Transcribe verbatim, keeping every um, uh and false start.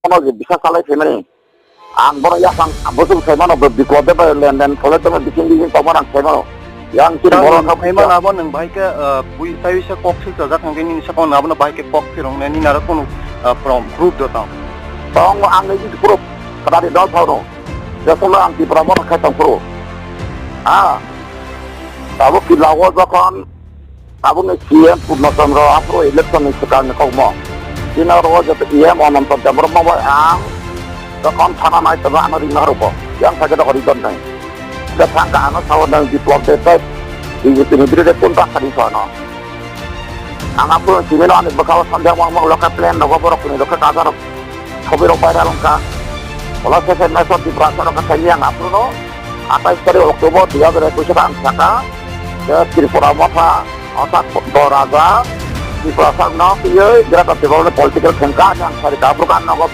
Bono je bisa salai phaimani. Ang bono yakang bwswk saimano, bo Biplop de bai lenden kholai tongma bising bising tongma ang saimano. Yang chini Tang bono nwng kha saimano abo nwng bahai khe, ah, bui sai wisa kok silchajak hwnkhe nini sakao abono bahai khe kok phiroknai nini aro kunu, ah, from proof do tong? Tong ang nini proof kadari dol thao no. Jesolo ang Tipra bono khai tong phuru. Ha. Tabuk ki lago jokhon Tabukni C M Purno Chandra aphuru election ni swkang ni kokmo. Chini oro o joto E M Ananto Debbarma bai ang jokhon thana nai tongma ano ringna rwbo. Yang phai khe dokhor ridon nai. Da thangka ano sao nang Biplop de tei B J P ni birodo kun ta khari sono. Ang aphuru chini no ani bwkhao sanjak mang mang lokha plan nogo borok ni lokha kajarok. Sobi rok viral wngkha. Ola se se Mesor Tiprasa rok khaini ang aphuru no atais tarik October dui hajar ekwis ang saka je Tripura motha orthat do raja Tiprasa no twiwi Greater Tipraland political thengkha ang sari ka aphuru kan nogo